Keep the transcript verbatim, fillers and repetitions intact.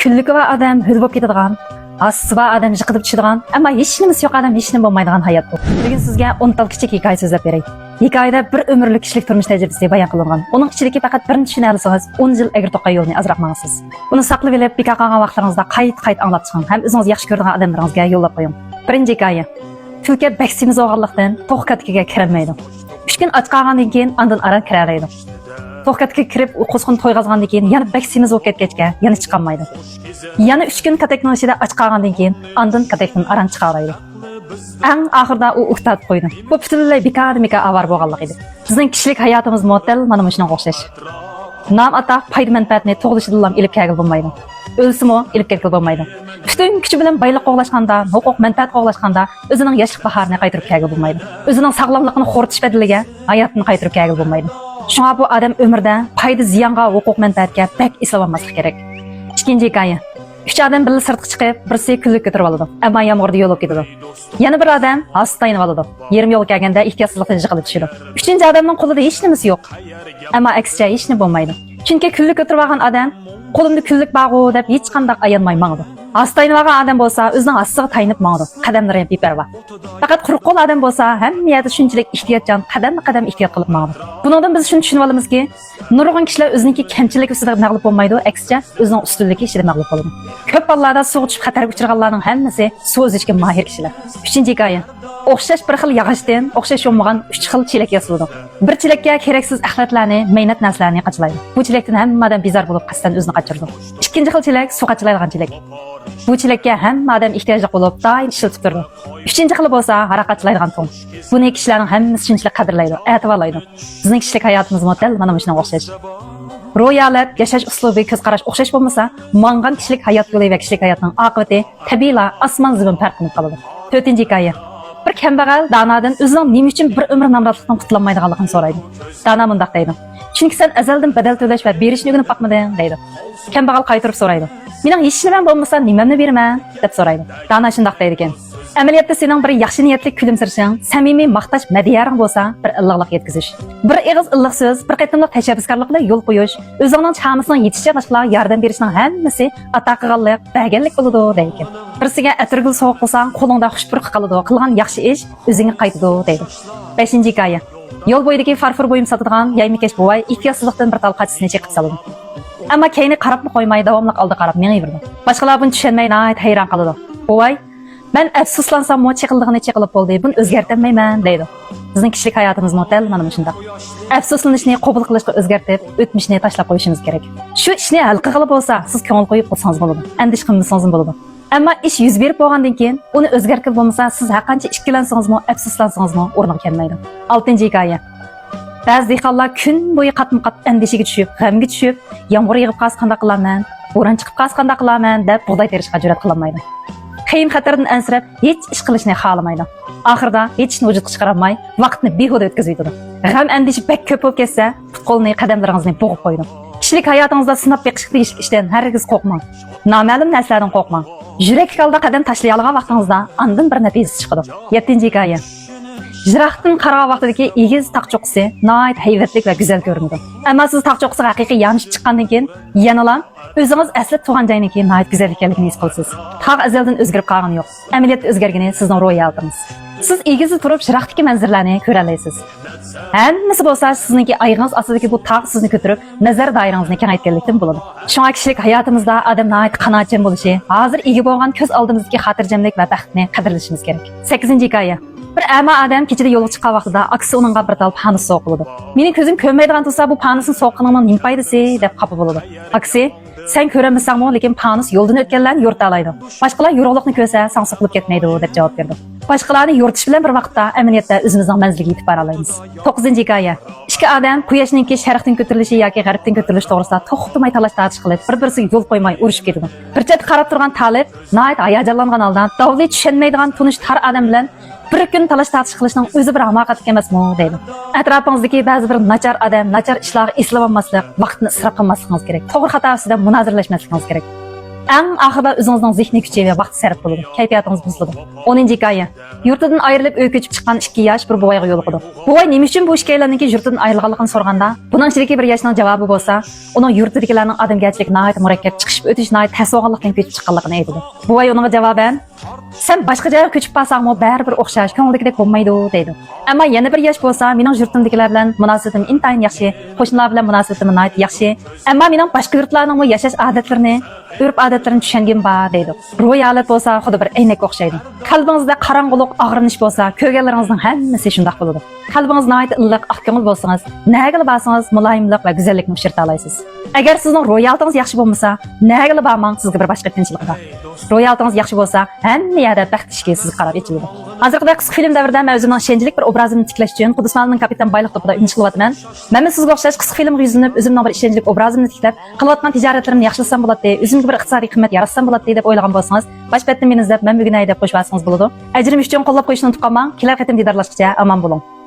كۈنلۈكى بار ئادەم ھۆل بولۇپ كېتىدىغان، ھاسىسى بار ئادەم يىقىلىپ چۈشىدىغان، ئەمما ھېچنېمىسى يوق ئادەم ھېچنېمە بولمايدىغان ھايات بۇ. بۈگۈن سىزگە ئون تال كىچىك ھېكايە سۆزلەپ بېرەي. ھېكايىدە بىر ئۆمۈرلۈك كىشىلىك تۇرمۇش تەجرىبىسى بايان قىلىنغان. ئۇنىڭ ئىچىدىكى پەقەت بىرىنى چۈشىنەلىسىڭىز، ئون يىل ئەگرى توقاي يولىنى ئازراق ماڭىسىز. بۇنى ساقلىۋېلىپ، بىكار قالغان ۋاقىتلىرىڭىزدا قايتا-قايتا ئاڭلاپ چىقىڭ ھەم ئۆزىڭىز ياخشى كۆرىدىغان ئادەملىرىڭىزگە يوللاپ قويۇڭ. بىرىنچى ھېكايە. تۈلكە بەك سېمىز بولغانلىقتىن، توخۇ كاتىكىگە كىرەلمەيدۇ. ئۈچ كۈن ئاچ قالغاندىن كېيىن، ئاندىن ئاران كىرەلەيدۇ. توخۇ كاتىكىگە كىرىپ، ئۇ قۇزغۇن تويغازغاندىن كېيىن، يەنە بەك سېمىز بولۇپ كەتكەچكە، يەنە چىقالمايدۇ. يەنە ئۈچ كۈن كاتەكنىڭ ئىچىدە ئاچ قالغاندىن كېيىن، ئاندىن كاتەكتىن ئاران چىقالايدۇ. ئەڭ ئاخىرىدا ئۇ ئۇكتاتىپ قويىدۇ. بۇ پۈتۈنلەي بىكاردىن بىكار ئاۋارە بولغانلىق ئىدى. بىزنىڭ كىشىلىك ھاياتىمىزمۇ دەل مانا مۇشۇنىڭغا ئوخشاش. نام-ئاتاق، پايدا-مەنپەئەتنى تۇغۇلۇشىدىنلا ئېلىپ كەلگىلى بولمايدۇ. ئۆلسىمۇ ئېلىپ كەتكىلى بولمايدۇ. پۈتۈن كۈچى بىلەن بايلىق قوغلاشقاندا، ھوقۇق-مەنپەئەت قوغلاشقاندا، ئۆزىنىڭ ياشلىق باھارىنى قايتۇرۇپ كەلگىلى بولمايدۇ. ئۆزىنىڭ ساغلاملىقىنى خورىتىش بەدىلىگە ھاياتىنى قايتۇرۇپ كەلگىلى بولمايدۇ. شۇڭا بۇ ئادەم ئۆمرىدە پايدا-زىيانغا، ھوقۇق-مەنپەئەتكە بەك ئېسىلىۋالماسلىق كېرەك. ئىككىنچى ھېكايە. ئۈچ ئادەم بىللە سىرتقا چىقىپ، بىرسى كۈنلۈك كۆتۈرۈۋالىدۇ، ئەمما يامغۇردا يول بولۇپ كېتىدۇ. يەنە بىر ئادەم ھاسا تايىنىۋالىدۇ. يېرىم يولغا كەلگەندە ئېھتىياتسىزلىقتىن يىقىلىپ چۈشىدۇ. ئۈچىنچى ئادەمنىڭ قولىدا ھېچنېمىسى يوق. ئەمما ئەكسىچە ھېچنېمە بولمايدۇ. چۈنكى كۈنلۈك كۆتۈرۈۋالغان ئادەم، قولۇمدا كۈنلۈك بارغۇ دەپ ھېچقانداق ئايانماي ماڭىدۇ. ھاسا تايىنىۋالغان ئادەم بولسا ئۆزىنىڭ ھاسىسىغا تايىنىپ ماڭىدۇ. قەدەملىرى بىپەرۋا. پەقەت قۇرۇق قول ئادەم بولسا ھەممە يەردە شۇنچىلىك ئېھتىياتچان، قەدەممۇ قەدەم ئېھتىيات قىلىپ ماڭىدۇ. بۇنىڭدىن بىز شۇنى چۈشىنىۋالىمىزكى، نۇرغۇن كىشىلەر ئۆزىنىڭكى كەمچىلىكى ئۈستىدە مەغلۇپ بولمايدۇ، ئەكسىچە، ئۆزىنىڭ ئۈستۈنلۈكى ئىچىدە مەغلۇپ بولىدۇ. كۆپ ھاللاردا سۇغا چۈشۈپ خەتەرگە ئۇچرىغانلارنىڭ ھەممىسى سۇ ئۈزۈشكە ماھىر كىشىلەر. ئۈچىنچى ھېكايە. ئوخشاش بىر خىل ياغاچتىن ئوخشاش بولمىغان ئۈچ خىل چېلەك ياسىلىدۇ. بىر چېلەككە كېرەكسىز ئەخلەتلەرنى، مەينەت نەرسىلەرنى قاچىلايدۇ. بۇ چېلەكتىن ھەممە ئادەم بىزار بولۇپ، قەستەن ئۆزىنى قاچۇرىدۇ. ئىككىنچى خىل چېلەك سۇ قاچىلايدىغان چېلەك. بۇ چېلەككە ھەممە ئادەم ئېھتىياجلىق بولۇپ، دائىم ئىشلىتىپ تۇرىدۇ. ئۈچىنچى خىلى بولسا ھاراق قاچىلايدىغان تۇڭ. بۇنى كىشىلەرنىڭ ھەممىسى شۇنچىلىك قەدىرلەيدۇ، ئەتىۋارلايدۇ. بىزنىڭ كىشىلىك ھاياتىمىزمۇ دەل مانا مۇشۇنىڭغا ئوخشاش. روھىي ھالەت، ياشاش ئۇسلۇبى، كۆز قاراش ئوخشاش بولمىسا، ماڭغان كىشىلىك ھايات يولى ۋە كىشىلىك ھاياتنىڭ ئاقىۋىتى تەبىئىيلا ئاسمان زېمىن پەرقلىنىپ قالىدۇ. تۆتىنچى ھېكايە. بىر كەمبەغەل دانادىن ئۆزىنىڭ نېمە ئۈچۈن بىر ئۆمۈر نامراتلىقتىن قۇتۇلالمايدىغانلىقىنى سورايدۇ. دانا مۇنداق دەيدۇ، چۈنكى سەن ئەزەلدىن بەدەل تۆلەش ۋە بېرىشنى ئۆگىنىپ باقمىدىڭ، دەيدۇ. كەمبەغەل قايتۇرۇپ سورايدۇ، مېنىڭ ھېچنېمەم بولمىسا، نېمەمنى بېرىمەن؟ دەپ سورايدۇ. دانا شۇنداق دەيدىكەن، ئەمەلىيەتتە سېنىڭ بىر ياخشى نىيەتلىك كۈلۈمسىرىشىڭ، سەمىمىي ماختاش مەدھىيەڭ بولسا، بىر ئىللىقلىق يەتكۈزۈش. بىر ئېغىز ئىللىق سۆز، بىر قېتىملىق تەشەببۇسكارلىق بىلەن يول قويۇش، ئۆزۈڭنىڭ چامىسىنىڭ يېتىشىچە باشقىلارغا ياردەم بېرىشنىڭ ھەممىسى ئاتا قىلغانلىق، بەرگەنلىك بولىدۇ، دەيدىكەن. بىرسىگە ئەتىرگۈل سوۋغا قىلساڭ، قولۇڭدا خۇش پۇرىقى قالىدۇ، قىلغان ياخشى ئىش ئۆزۈڭگە قايتىدۇ، دەيدۇ. بەشىنچى ھېكايە. يول بويىدىكى فارفور بۇيۇم ساتىدىغان يەيمىكەش بوۋاي ئېھتىياتسىزلىقتىن بىر تال قاچىسىنى چېقىپ سالىدۇ. ئەمما كەينىگە قاراپمۇ قويماي، داۋاملىق ئالدىغا قاراپ مېڭىۋېرىدۇ. باشقىلار بۇنى چۈشەنمەي، ناھايىتى ھەيران قالىدۇ. بوۋاي، مەن ئەپسۇسلانساممۇ، چېقىلىدىغىنى چېقىلىپ بولدى، بۇنى ئۆزگەرتەلمەيمەن، دەيدۇ. بىزنىڭ كىشىلىك ھاياتىمىزمۇ دەل مانا مۇشۇنداق. ئەپسۇسلىنىشنى قوبۇل قىلىشقا ئۆزگەرتىپ، ئۆتمۈشنى تاشلاپ قويۇشىمىز كېرەك. شۇ ئىشنى ھەل قىلغىلى بولسا، سىز كۆڭۈل قويۇپ قىلسىڭىز بولىدۇ، ئەندىشە قىلمىسىڭىزمۇ بولىدۇ. ئەمما ئىش يۈز بېرىپ بولغاندىن كېيىن، ئۇنى ئۆزگەرتكىلى بولمىسا، سىز ھەرقانچە ئىككىلەنسىڭىزمۇ، ئەپسۇسلانسىڭىزمۇ ئورنىغا كەلمەيدۇ. ئالتىنچى ھېكايە. بەزى دېھقانلار كۈن بويى قاتمۇ قات ئەندىشىگە چۈشۈپ، غەمگە چۈشۈپ، يامغۇر يېغىپ قالسا قانداق قىلارمەن، بوران چىقىپ قالسا قانداق قىلارمەن دەپ بۇغداي تېرىشقا جۈرئەت قىلالمايدۇ. قىيىن خەتەردىن ئەنسىرەپ، ھېچ ئىش قىلىشنى خالىمايدۇ. ئاخىرىدا ھېچ ئىشنى ۋۇجۇدقا چىقىرالماي، ۋاقىتنى بىھۇدە ئۆتكۈزۈۋېتىدۇ. غەم ئەندىشە بەك كۆپ بولۇپ كەتسە، پۇت-قولنى، قەدەملىرىڭىزنى بوغۇپ قويىدۇ. كىشىلىك ھاياتىڭىزدا سىناپ بېقىشقا تېگىشلىك ئىشتىن ھەرگىز قورقماڭ. نامەلۇم نەرسىلەردىن قورقماڭ. يۈرەكلىك ھالدا قەدەم تاشلىيالىغان ۋاقتىڭىزدا ئاندىن بىر نەتىجىسى چىقىدۇ. يەتتىنچى ھېكايە. يىراقتىن قارىغان ۋاقتىدىكى ئېگىز تاغ چوققىسى ناھايىتى ھەيۋەتلىك ۋە گۈزەل كۆرۈنىدۇ. ئەمما سىز تاغ چوققىسىغا ھەقىقىي يامىشىپ چىققاندىن كېيىن، يەنىلا ئۆزىڭىز ئەسلى تۇغان جاينىڭكى ناھايىتى گۈزەل ئىكەنلىكىنى ھېس قىلىسىز. تاغ ئەزەلدىن ئۆزگىرىپ قالغىنى يوق. ئەمەلىيەتتە ئۆزگەرگىنى سىزنىڭ روھىي ھالىتىڭىز. سىز ئېگىزدە تۇرۇپ يىراقتىكى مەنزىرىلەرنى كۆرەلەيسىز. ھەممىسى بولسا سىزنىڭكى ئايىغىڭىز ئاستىدىكى بۇ تاغ سىزنى كۆتۈرۈپ، نەزەر دائىرىڭىزنى كېڭەيتكەنلىكتىن بولىدۇ. شۇڭا كىشىلىك ھاياتىمىزدا ئادەم ناھايىتى قانائەتچان بولۇشى، ھازىر ئىگە بولغان كۆز ئالدىمىزدىكى خاتىرجەملىك ۋە بەختنى قەدىرلىشىمىز كېرەك. سەككىزىنچى ھېكايە. بىر ئەما ئادەم كېچىدە يولغا چىققان ۋاقتىدا ئاكىسى ئۇنىڭغا بىر تال پانۇس سوۋغا قىلىدۇ. مېنىڭ كۆزۈم كۆرمەيدىغان تۇرسا، بۇ پانۇسنى سوۋغا قىلىشنىڭ نېمە پايدىسى؟ دەپ خاپا بولىدۇ. ئاكىسى، سەن كۆرەلمىسەڭمۇ، لېكىن پانۇس يولدىن ئۆتكەنلەرنى يورۇتالايدۇ. باشقىلار يورۇقلۇقنى كۆرسە، ساڭا سوقۇلۇپ كەتمەيدۇ، دەپ جاۋاب بېرىدۇ. باشقىلارنى يورۇتۇش بىلەن بىر ۋاقىتتا ئەمەلىيەتتە ئۆزىمىزنىڭ مەنزىلىگە يېتىپ بارالايمىز. توققۇزىنچى ھېكايە. ئىككى ئادەم قۇياشنىڭكى شەرقتىن كۆتۈرۈلۈشى ياكى غەربتىن كۆتۈرۈلۈشى توغرىسىدا توختىماي تالاش-تارتىش قىلىپ، بىر-بىرسىگە يول قويماي ئۇرۇشۇپ كېتىدۇ. بىر چەتتە قاراپ تۇرغان تالىپ ناھايىتى ھاياجانلانغان ھالدا، داۋلى چۈشەنمەيدىغان تونۇش تار ئادەم بىلەن بىر كۈن تالاش-تارتىش قىلىشنىڭ ئۆزى بىر ھاماقەتلىك ئەمەسمۇ؟ دەيدۇ. ئەتراپىڭىزدىكى بەزى بىر ناچار ئادەم، ناچار ئىشلارغا ئېسىلىۋالماسلىق، ۋاقىتنى ئىسراپ قىلماسلىقىڭىز كېرەك. توغرا خاتا ئۈستىدە مۇنازىرىلەشمەسلىكىڭىز كېرەك. ئەڭ ئاخىرىدا ئۆزىڭىزنىڭ زېھنىي كۈچى ۋە ۋاقتى سەرپ بولىدۇ، كەيپىياتىڭىز بۇزۇلىدۇ. ئونىنچى ھېكايە. يۇرتىدىن ئايرىلىپ ئۆي كۆچۈپ چىققان ئىككى ياش بىر بوۋايغا يولۇقىدۇ. بوۋاي نېمە ئۈچۈن بۇ ئىككىيلەننىڭكى يۇرتىدىن ئايرىلغانلىقىنى سورىغاندا، بۇنىڭ ئىچىدىكى بىر ياشنىڭ جاۋابى بولسا، ئۇنىڭ يۇرتىدىكىلەرنىڭ ئادەمگەرچىلىكى ناھايىتى مۇرەككەپ، چىقىشىپ ئۆتۈش ناھايىتى تەس بولغانلىقتىن كۆچۈپ چىققانلىقىنى ئېيتىدۇ. بوۋاي ئۇنىڭغا جاۋابەن، سەن باشقا جايغا كۆچۈپ بارساڭمۇ بەرىبىر ئوخشاش، كۆڭۈلدىكىدەك بولمايدۇ، دەيدۇ. ئەمما يەنە بىر ياش بولسا، مېنىڭ يۇرتۇمدىكىلەر بىلەن مۇناسىۋىتىم ئىنتايىن ياخشى، قوشنىلار بىلەن مۇناسىۋىتىم ناھايىتى ياخشى. ئەمما مېنىڭ باشقا يۇرتلارنىڭمۇ ياشاش ئادەتلىرىنى، ئۆرپ ئادەتلىرىنى چۈشەنگۈم بار، دەيدۇ. روھىي ھالەت بولسا خۇددى بىر ئەينەككە ئوخشايدۇ. قەلبىڭىزدە قاراڭغۇلۇق، ئاغرىنىش بولسا، كۆرگەنلىرىڭىزنىڭ ھەممىسى شۇنداق بولىدۇ. قەلبىڭىز ناھايىتى ئىللىق، ئاق كۆڭۈل بولسىڭىز، نەگىلا بارسىڭىز مۇلايىملىق ۋە گۈزەللىكنى ئۇچرىتالايسىز. ئەگەر سىزنىڭ روھىي ھالىتىڭىز ياخشى بولمىسا، نەگىلا بارماڭ، سىزگە بىر باشقا قىيىنچىلىق بار. روھىي ھالىتىڭىز ياخشى بولسا، ھەممە يەردە بەخت ئىشىكى سىزگە قاراپ ئېچىلىدۇ. ھازىرقىدەك قىسقا فىلىم دەۋرىدە مەن ئۆزۈمنىڭ ئىشەنچلىك بىر ئوبرازىمنى تىكلەش ئۈچۈن قۇدۇسمالنىڭ كاپىتان بايلىق توپىدا ئۈنۈش قىلىۋاتىمەن. مەنمۇ سىزگە ئوخشاش قىسقا فىلىمغا يۈزلىنىپ، ئۆزۈمنىڭ بىر ئىشەنچلىك ئوبرازىمنى تىكلەپ، قىلىۋاتقان تىجارەتلىرىمنى ياخشىلىسام بولاتتى، ئۆزۈمگە بىر ئىقتىسادىي قىممەت ياراتسام بولاتتى دەپ ئويلىغان بولسىڭىز، باش بەتتىن مېنى ئىزدەپ، مەن مۆگىنەي دەپ قوشۇۋالسىڭىز بولىدۇ. ئەجرىم ئۈچۈن قوللاپ قويۇشنى ئۇنتۇپ قالماڭ. كېلەر قېتىم دىدارلاشقىچە ئامان بولۇڭ.